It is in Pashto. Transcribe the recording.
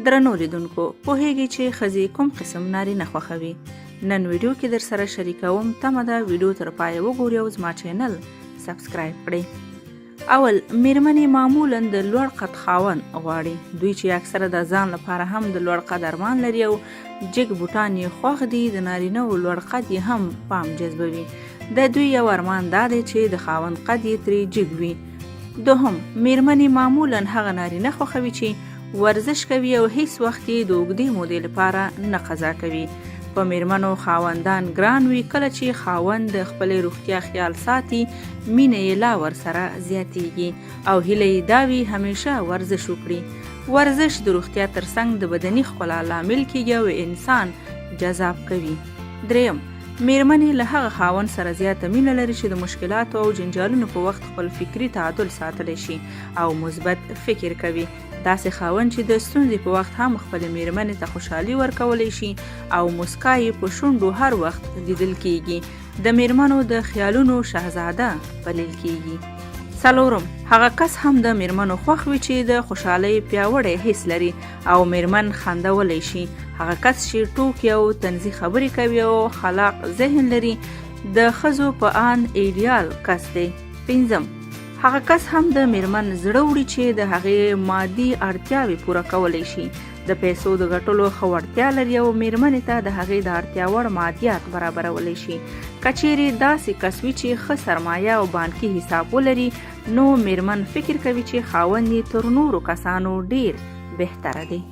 درنو لیدونکو، پوهیږئ چې ښځې کوم قسم نارینه خوښوي؟ نن ویډیو کې در سره شریکوم. تمه ده ویډیو تر پایه وګورئ او زما چینل سبسکرایب کړئ. اول، میرمنې معمولا د لوړ قد خاوند غواړي. دوی چې اکثره د ځان لپاره هم د لوړ قد ارمان لري او جګ بوټان یې خوښ دي، د نارینه و لوړ قد یې هم پام جذبوي. د دوی یو ارمان دا دی چې د خاوند قد یې ترې جګ وي. دوهم، میرمنې معمولا هغه نارینه خوښوي چې ورزش کوي او هیڅ وخت یې د اوږدې مودې لپاره نه قضا کوي. په میرمنو خاوندان ګران وي. کله چې خاوند د خپلې روغتیا خیال ساتي، مینه یې لا ورسره زیاتیږي او هیله یې دا وي همیشه ورزش وکړي. ورزش د روغتیا ترڅنګ د بدني ښکلا لامل کیږي او انسان جذاب کوي. دریم، میرمنې له هغه خاوند سره زیاته مینه لري چې د مشکلاتو او جنجالونو په وخت خپل فکري تعادل ساتلی شي او مثبت فکر کوي. داسې خاوند چې د ستونزې په وخت هم خپلې میرمنې ته خوشحالي ورکولی شي او مسکا یې په شونډو هر وخت لیدل کیږي، د میرمنو د خیالونو شهزاده بلل کیږي. څلورم، هغه کس هم د میرمنو خوښ وي چې د خوشحالۍ پیاوړی حس لري او میرمن خندولی شي. هغه کس چې ټوکې او طنزي خبرې کوي او خلاق ذهن لري، د ښځو په آند ایډیال کس دی. پنځم، هغه کس هم د میرمن زړه وړي چې د هغې مادي اړتیاوې پوره کولی شي، د پیسو د ګټلو ښه وړتیا لري او میرمنې ته د هغې د اړتیا وړ مادیات برابرولی شي. که چیرې داسې کس وي چې ښه سرمایه او بانکي حساب ولري، نو میرمن فکر کوي چې خاوند یې تر نورو کسانو ډیر بهتره دی.